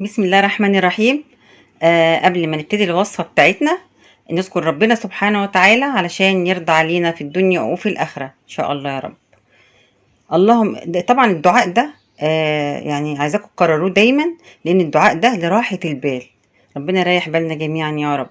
بسم الله الرحمن الرحيم. قبل ما نبتدي الوصفة بتاعتنا نذكر ربنا سبحانه وتعالى علشان يرضى علينا في الدنيا وفي الآخرة إن شاء الله يا رب. اللهم طبعا الدعاء ده يعني عايزاكم تكرروه دايما، لأن الدعاء ده لراحة البال. ربنا يريح بالنا جميعا يا رب.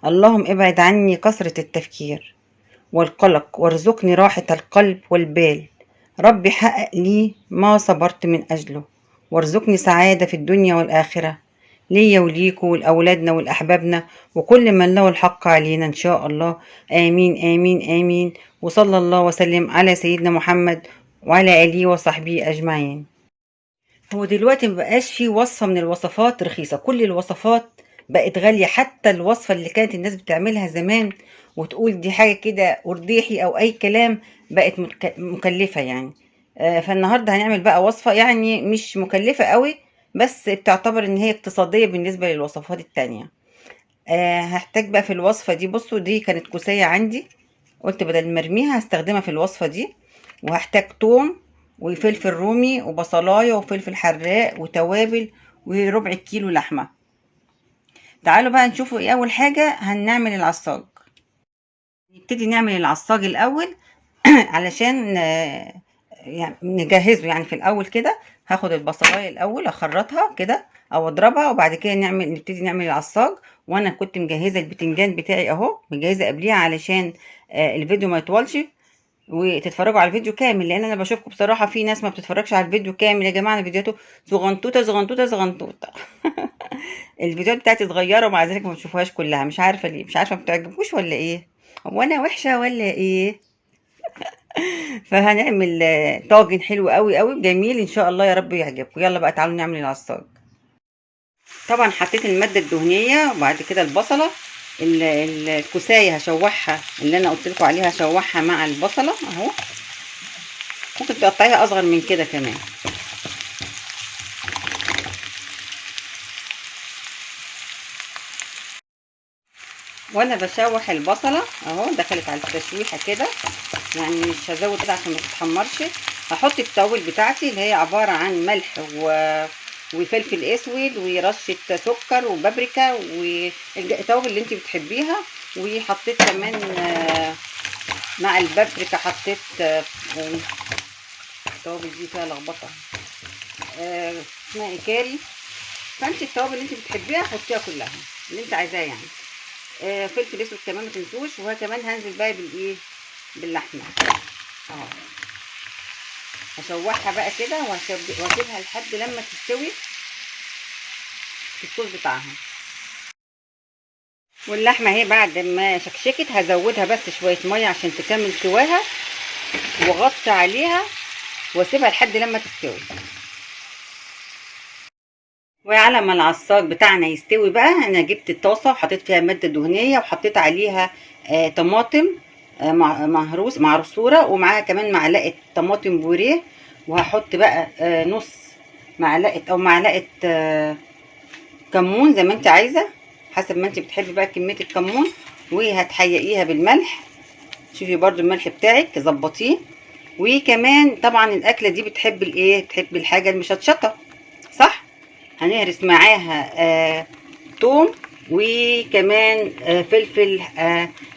اللهم ابعد عني كثرة التفكير والقلق وارزقني راحة القلب والبال. ربي حقق لي ما صبرت من أجله، وارزقني سعادة في الدنيا والآخرة، ليا وليكوا ولأولادنا ولأحبابنا وكل من له الحق علينا إن شاء الله. آمين آمين آمين. وصلى الله وسلم على سيدنا محمد وعلى آله وصحبه أجمعين. هو دلوقتي مبقاش في وصفة من الوصفات رخيصة، كل الوصفات بقت غالية. حتى الوصفة اللي كانت الناس بتعملها زمان وتقول دي حاجة كده أرديحي أو أي كلام بقت مكلفة يعني. فالنهاردة هنعمل بقى وصفة يعني مش مكلفة قوي، بس بتعتبر إن هي اقتصادية بالنسبة للوصفات التانية. هحتاج بقى في الوصفة دي، بصوا دي كانت كوسية عندي، قلت بدل ما ارميها هستخدمها في الوصفة دي. وهحتاج توم وفلفل رومي وبصلاية وفلفل حراق وتوابل وربع كيلو لحمة. تعالوا بقى نشوفوا ايه اول حاجة. هنعمل العصاج. نبتدي نعمل العصاج الاول علشان يعني نجهزه. يعني في الاول كده هاخد البصلاية الاول اخرطها كده او اضربها، وبعد كده نبتدي نعمل العصاج. وانا كنت مجهزة البتنجان بتاعي اهو، مجهزة قبليها علشان الفيديو ما يطولش وتتفرجوا على الفيديو كامل، لان انا بشوفكم بصراحة في ناس ما بتتفرجش على الفيديو كامل. يا جماعة انا فيديوهاته صغنطوطه صغنطوطه صغنطوطه الفيديوهات بتاعتي صغيرة ومع ذلك ما بتشوفوهاش كلها، مش عارفه ليه، مش عارفه ما بتعجبكوش ولا ايه، هو انا وحشة ولا ايه؟ فهنعمل طاجن حلو قوي قوي جميل ان شاء الله يا رب يعجبكم. يلا بقى تعالوا نعمل العصاج. طبعا حطيت المادة الدهنية وبعد كده البصله، الكوسايه هشوحها اللي انا قلت لكم عليها، هشوحها مع البصله اهو. ممكن تقطعيها اصغر من كده كمان. وانا بشوح البصله اهو، دخلت على التشويحه كده، يعني مش هزود كده عشان ما تتحمرش. هحط التوابل بتاعتي اللي هي عبارة عن ملح وفلفل اسود ورشه سكر وبابريكا والتوابل اللي انت بتحبيها. وحطيت كمان مع البابريكا حطيت التوابل دي فيها لخبطة، اسمها ايه، كاري. فانت التوابل اللي انت بتحبيها حطيها كلها اللي انت عايزاها يعني. فلفل اسود كمان ما تنسوش. وكمان هنزل بقى بالايه، باللحمه اهو. هشوحها بقى كده واسيبها لحد لما تستوي في الصوص بتاعها. واللحمة اهي بعد ما شكشكت هزودها بس شوية مية عشان تكمل سواها، واغطي عليها واسيبها لحد لما تستوي. وعلى ما العصاج بتاعنا يستوي بقى، انا جبت الطاسه وحطيت فيها مادة دهنية وحطيت عليها طماطم معصوره، ومعاها كمان معلقه طماطم بوريه. وهحط بقى نص معلقه او معلقه كمون زي ما انت عايزه، حسب ما انت بتحبي بقى كمية الكمون. وهتحيقيها بالملح، شوفي برضو الملح بتاعك ظبطيه. وكمان طبعا الاكلة دي بتحب الايه، بتحب الحاجة المشطشطه صح. هنهرس معاها توم وكمان فلفل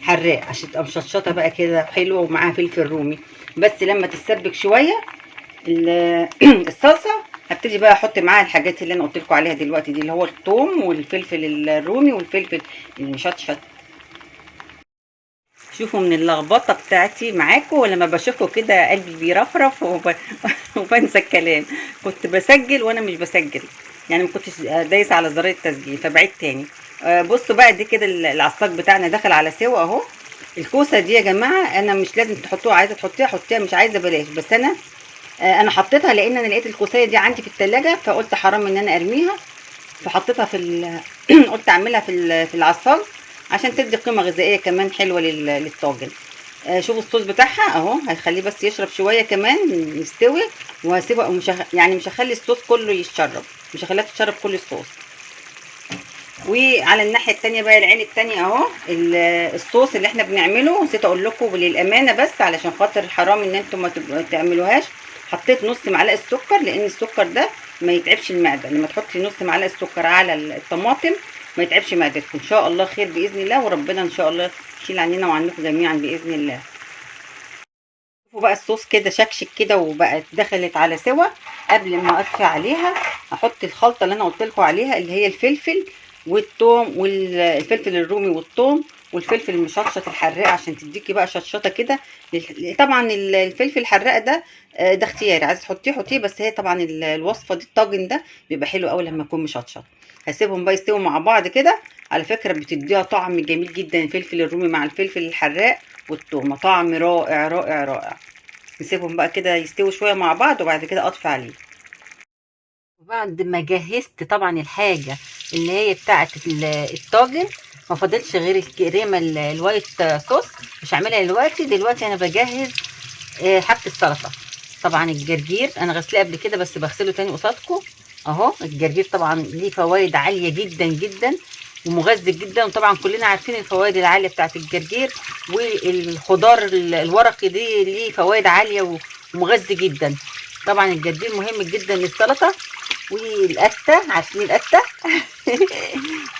حراق عشان تبقى مشطشطه بقى كده حلوة، ومعاها فلفل رومي. بس لما تتسبك شوية الصلصه هبتدي بقى احط معاها الحاجات اللي انا قلت لكم عليها دلوقتي دي، اللي هو الثوم والفلفل الرومي والفلفل المشطشط. شوفوا من اللخبطة بتاعتي معاكم، ولما بشوفكم كده قلبي بيرفرف وبنسى الكلام. كنت بسجل وانا مش بسجل، يعني ما كنتش دايسه على زرار التسجيل، فبعيد تاني. بصوا بقى دي كده العصاج بتاعنا دخل على سوا اهو. الكوسه دي يا جماعة انا مش لازم تحطوها، عايزه تحطيها حطيها، مش عايزه بلاش. بس انا حطيتها لان انا لقيت الكوسيه دي عندي في التلاجة، فقلت حرام ان انا ارميها، فحطيتها في قلت اعملها في العصاج عشان تدي قيمة غذائية كمان حلوة للطاجن. شوفوا الصوص بتاعها اهو، هيخليه بس يشرب شوية كمان يستوي، وهسيبه يعني مش هخلي الصوص كله يتشرب، مش هخليها تتشرب كل الصوص. وعلى الناحية التانية بقى العين التانية اهو، الصوص اللي احنا بنعمله، نسيت اقول لكم للامانة بس علشان خاطر حرام ان انتم ما تعملوهاش. حطيت نص معلقه سكر، لان السكر ده ما يتعبش المعدة. لما تحطي نص معلقه سكر على الطماطم ما يتعبش معدتكم ان شاء الله، خير باذن الله، وربنا ان شاء الله يشيل عننا وعنكم جميعا باذن الله. شوفوا بقى الصوص كده شكشك كده وبقت دخلت على سوا. قبل ما اطفي عليها احط الخلطة اللي انا قلت لكم عليها، اللي هي الفلفل والثوم والفلفل الرومي والثوم والفلفل المشطشط الحراق، عشان تديكي بقى شطشطه كده. طبعا الفلفل الحراق ده ده اختياري، عايزه تحطيه حطيه، بس هي طبعا الوصفة دي الطاجن ده بيبقى حلو قوي لما يكون مشطشط. هسيبهم بقى يستووا مع بعض كده. على فكرة بتديها طعم جميل جدا الفلفل الرومي مع الفلفل الحراق والثومه، طعم رائع رائع رائع. نسيبهم بقى كده يستووا شوية مع بعض، وبعد كده اطفي عليه. وبعد ما جهزت طبعا الحاجة اللي هي بتاعه الطاجن، ما فاضلش غير الكريمة ال white sauce، مش هعملها دلوقتي. دلوقتي انا بجهز حاجة السلطة. طبعا الجرجير انا غسلاه قبل كده، بس بغسله تاني قصادكم اهو. الجرجير طبعا ليه فوائد عالية جدا جدا ومغذي جدا، وطبعا كلنا عارفين الفوائد العالية بتاعه الجرجير، والخضار الورقي دي ليه فوائد عالية ومغذي جدا. طبعا الجرجير مهم جدا للسلطة. والقته، عارفين القته؟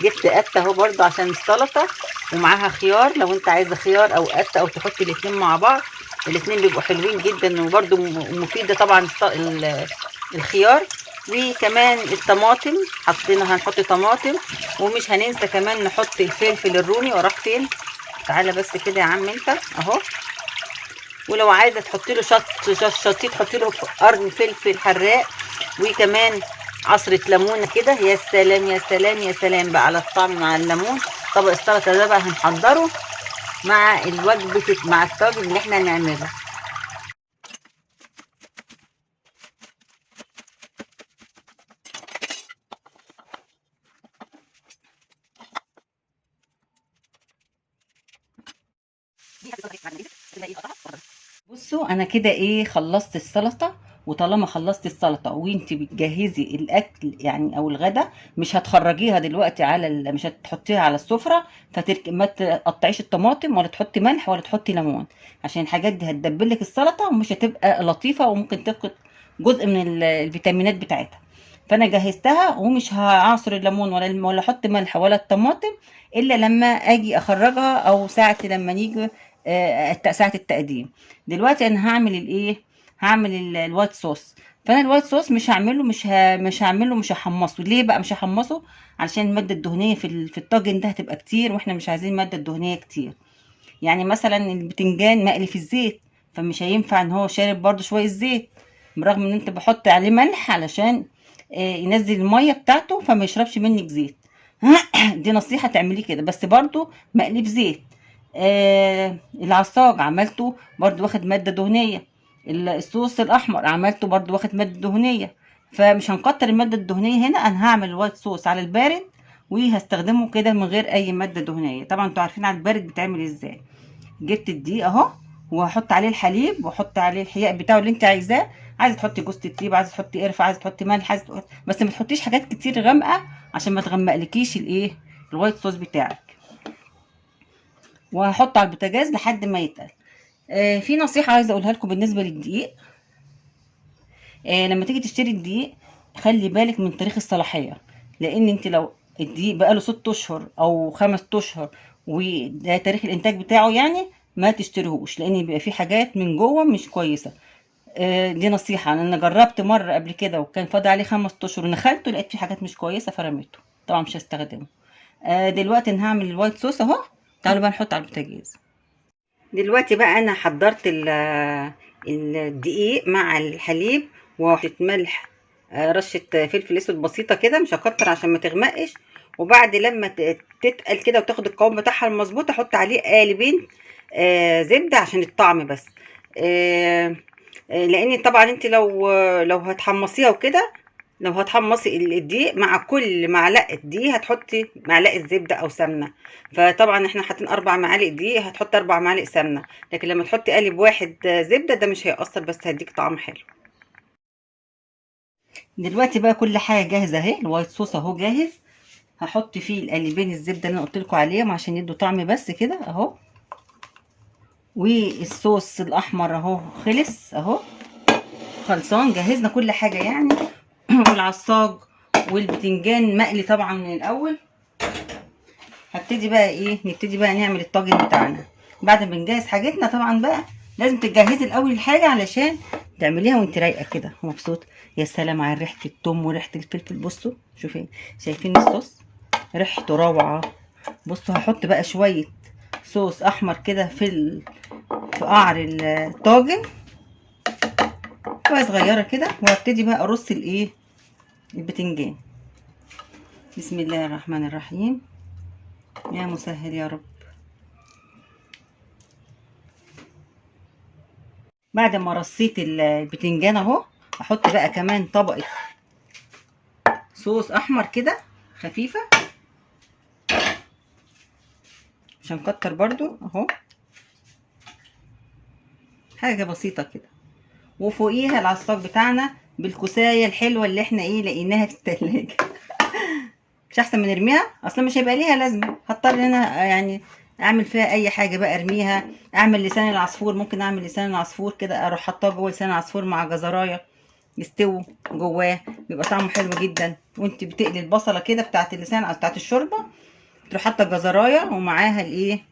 جبت قته اهو برضو عشان السلطة، ومعاها خيار لو انت عايزه خيار او قته، او تحطي الاتنين مع بعض، الاتنين بيبقوا حلوين جدا، وبرضو مفيدة طبعا الخيار. وكمان الطماطم حطينا، هنحط طماطم، ومش هننسى كمان نحط الفلفل الرومي. وراح فين؟ تعالى بس كده يا عم انت اهو. ولو عايزه تحطي له شطيط، تحطي له قرن فلفل حراق، وكمان عصرة ليمونة كده. يا سلام يا سلام يا سلام بقى على الطعم مع الليمون. طبق السلطة ده بقى هنحضره مع الوجبة، مع الطاجن اللي احنا هنعمله. بصوا انا كده ايه خلصت السلطة. وطالما خلصتي السلطة وانتي بتجهزي الاكل يعني او الغدا، مش هتخرجيها دلوقتي على مش هتحطيها على السفرة، ما تقطعيش الطماطم ولا تحطي ملح ولا تحطي ليمون، عشان الحاجات دي هتدبلك السلطة ومش هتبقى لطيفة، وممكن تفقد جزء من الفيتامينات بتاعتها. فانا جهزتها ومش هعصر الليمون ولا احط ملح ولا الطماطم الا لما اجي اخرجها، او ساعة لما نيجي، ساعة التقديم. دلوقتي انا هعمل الايه؟ هعمل ال white sauce. فانا ال white sauce مش هعمله، مش هعمله، مش هحمصه. ليه بقى مش هحمصه؟ علشان المادة الدهنية في الطاجن ده هتبقى كتير، واحنا مش عايزين مادة دهنية كتير. يعني مثلا البتنجان مقلي في الزيت، فمش هينفع ان هو شارب برده شوية زيت، برغم ان انت بحط عليه ملح علشان ينزل المية بتاعته فما يشربش منك زيت. دي نصيحة تعمليه كده، بس برده مقلي في زيت. العصاج عملته برده واخد مادة دهنية، الصوص الاحمر عملته برده واخد مادة دهنية، فمش هنكتر المادة الدهنية هنا. انا هعمل ال white sauce على البارد وهستخدمه كده من غير اي مادة دهنية. طبعا انتوا عارفين على البارد بيتعمل ازاي. جبت الدقيق اهو، وهحط عليه الحليب، واحط عليه الحياء بتاعه اللي انت عايزاه. عايزه تحطي جوز الطيب، عايزه تحطي قرفه، عايزه تحطي ملح، عايزه تحطي، بس ما تحطيش حاجات كتير غامقه عشان ما تغمقلكيش الايه ال white sauce بتاعك. وهحطه على البوتاجاز لحد ما يتقل. في نصيحة عايزه اقولها لكم بالنسبة للدقيق. لما تيجي تشتري الدقيق خلي بالك من تاريخ الصلاحية، لان انت لو الدقيق بقاله 6 اشهر او 5 اشهر وده تاريخ الانتاج بتاعه يعني ما تشتريهوش، لان بيبقى فيه حاجات من جوه مش كويسة. دي نصيحة، انا جربت مرة قبل كده وكان فاضل عليه 5 اشهر ونخلته لقيت فيه حاجات مش كويسة فرميته، طبعا مش هستخدمه. دلوقتي انا هعمل ال white sauce اهو. تعالوا بقى نحط على البوتاجاز. دلوقتي بقى انا حضرت الدقيق مع الحليب وحطيت ملح، رشه فلفل اسود بسيطة كده، مش هكتر عشان ما تغمقش. وبعد لما تتقل كده وتاخد القوام بتاعها المظبوط، احط عليه قالبين، زبدة عشان الطعم بس. لان طبعا انت لو هتحمصيها وكده، لو هتحمصي الدقيق مع كل معلقه دقيق هتحطي معلقه زبدة او سمنه. فطبعا احنا حاطين 4 معالق دقيق، هتحطي 4 معالق سمنه، لكن لما تحطي قالب واحد زبدة ده مش هيأثر، بس هيديك طعم حلو. دلوقتي بقى كل حاجة جاهزة اهي، ال white sauce اهو جاهز. هحط فيه القالبين الزبدة اللي انا قلت لكم عليهم عشان يدوا طعم بس كده اهو. والصوص الاحمر اهو خلص اهو، خلصان، جهزنا كل حاجة يعني. والعصاج والبتنجان مقلي طبعا من الاول. هبتدي بقى ايه، نبتدي بقى نعمل الطاجن بتاعنا. بعد ما نجهز حاجتنا طبعا بقى لازم تجهزي الاول الحاجة علشان تعمليها وانت رايقة كده ومبسوطة. يا سلام على ريحه التوم وريحه الفلفل. بصوا شوفي، شايفين الصوص ريحته روعه. بصوا هحط بقى شوية صوص احمر كده في قعر الطاجن، شوية صغيرة كده، وهبتدي بقى ارص الايه البتنجان. بسم الله الرحمن الرحيم، يا مسهل يا رب. بعد ما رصيت البتنجان اهو، احط بقى كمان طبقه صوص احمر كده خفيفة، مش هنكتر برضو اهو، حاجة بسيطة كده. وفوقيها العصاج بتاعنا بالكوسايه الحلوة اللي احنا ايه لقيناها في التلاجة. مش احسن من نرميها اصلا، مش هيبقى ليها لازمه، هضطر ان انا يعني اعمل فيها اي حاجة بقى، ارميها، اعمل لسان العصفور، ممكن اعمل لسان العصفور كده، اروح حاطاه جوه لسان العصفور مع جزرايه يستووا جواه، بيبقى طعمه حلو جدا. وانت بتقلي البصله كده بتاعت اللسان او بتاعت الشوربة، تروح حاطه الجزرايه ومعاها الايه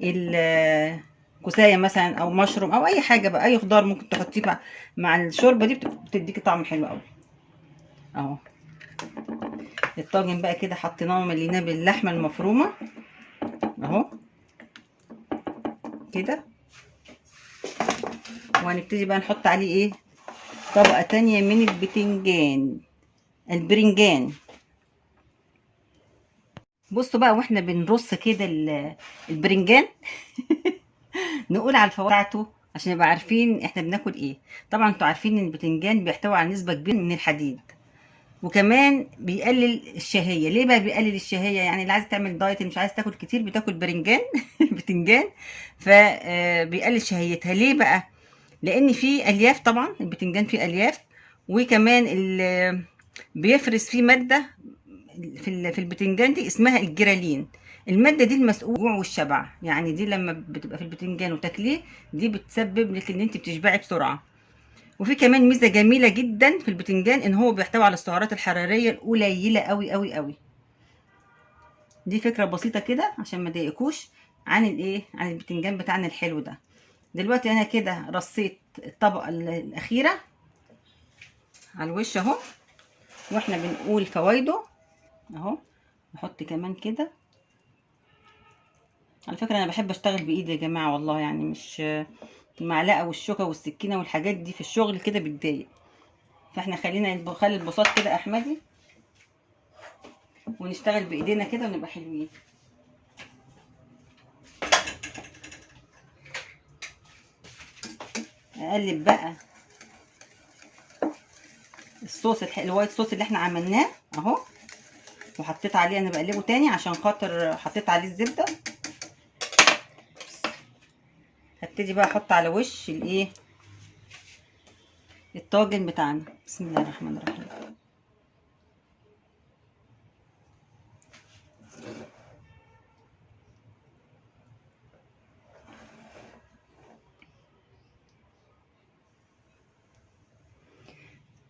الكوسايه مثلا او مشروم او اي حاجة بقى، اي خضار ممكن تحطيه مع الشوربة دي، بتديكي طعم حلو قوي. اهو الطاجن بقى كده حطيناه ومليناه باللحمه المفرومه اهو كده. وهنبتدي بقى نحط عليه ايه طبقه تانية من البتنجان البرنجان. بصوا بقى واحنا بنرص كده البرنجان نقول على الفوائد بتاعته عشان نبقى عارفين احنا بناكل ايه. طبعا انتوا عارفين ان البتنجان بيحتوي على نسبه كبيرة من الحديد، وكمان بيقلل الشهية. ليه بقى بيقلل الشهية؟ يعني اللي عايز تعمل دايت، اللي مش عايز تاكل كتير، بتاكل برنجان بتنجان، فبيقلل شهيتها. ليه بقى؟ لان فيه الياف، طبعا البتنجان فيه الياف، وكمان بيفرز فيه مادة في البتنجان دي اسمها الجرالين. المادة دي المسؤولة الجوع والشبع، يعني دي لما بتبقى في البتنجان وتاكليه دي بتسبب لك ان انت بتشبعي بسرعة. وفي كمان ميزة جميلة جدا في البتنجان ان هو بيحتوي على السعرات الحرارية القليلة قوي قوي قوي. دي فكرة بسيطة كده عشان ما اضايقكوش عن الايه، عن البتنجان بتاعنا الحلو ده. دلوقتي انا كده رصيت الطبقة الاخيرة على الوش اهو، واحنا بنقول فوائده اهو. نحط كمان كده. على فكرة انا بحب اشتغل بايدي يا جماعة والله، يعني مش المعلقة والشوكه والسكينة والحاجات دي في الشغل كده بتضايق، فاحنا خلينا نخلي البساط كده احمدي ونشتغل بايدينا كده ونبقى حلوين. اقلب بقى الصوص ال white sauce اللي احنا عملناه اهو، وحطيت عليه، انا بقلبه تاني عشان خاطر حطيت عليه الزبدة. هبتدي بقى احط على وش الايه الطاجن بتاعنا. بسم الله الرحمن الرحيم.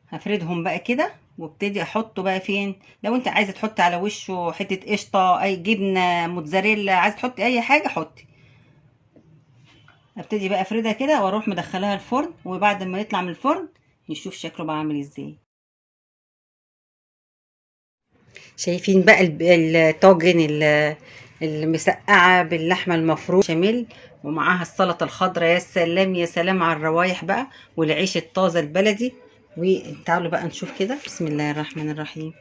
هفردهم بقى كده وابتدي احطه بقى فين. لو انت عايزه تحطي على وشه حتة قشطه، اي جبنه موتزاريلا، عايزه تحطي اي حاجة حطي. ابتدي بقى افردها كده واروح مدخلها الفرن، وبعد ما يطلع من الفرن نشوف شكله بقى عامل ازاي. شايفين بقى الطاجن المسقعه باللحمه المفرومه بشاميل ومعاها السلطة الخضراء. يا سلام يا سلام على الروايح بقى، والعيش الطازه البلدي. وتعالوا بقى نشوف كده. بسم الله الرحمن الرحيم،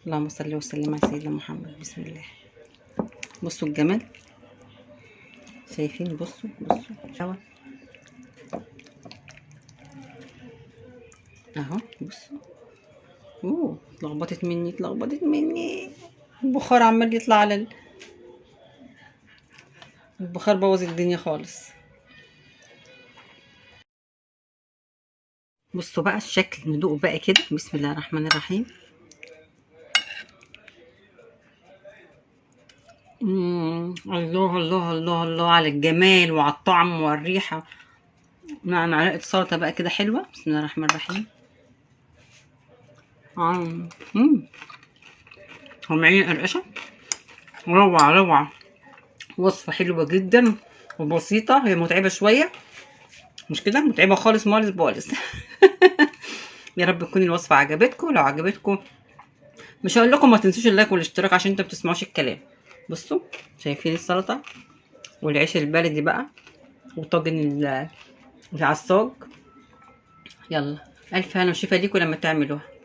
اللهم صل وسلم على سيدنا محمد. بسم الله. بصوا الجمال، شايفين؟ بصوا بصوا شوا اهو. بصوا، اوه اتلخبطت مني، اتلخبطت مني، البخار عمال يطلع على البخار، بوظ الدنيا خالص. بصوا بقى الشكل، ندوق بقى كده. بسم الله الرحمن الرحيم. الله الله الله الله على الجمال وعلى الطعم والريحه، مع معلقه سلطة بقى كده حلوة. بسم الله الرحمن الرحيم. سامعين القرقشه؟ روعه روعه. وصفه حلوة جدا وبسيطة، هي متعبة شوية مش كده، متعبة خالص مالص بالص. يا رب تكون الوصفة عجبتكم. لو عجبتكم مش هقول لكم ما تنسوش ال like والاشتراك عشان انتوا ما بتسمعوش الكلام. بصوا شايفين السلطة والعيش البلدي بقى وطاجن العصاج. يلا الف هنا وشفا ليكم لما تعملوها.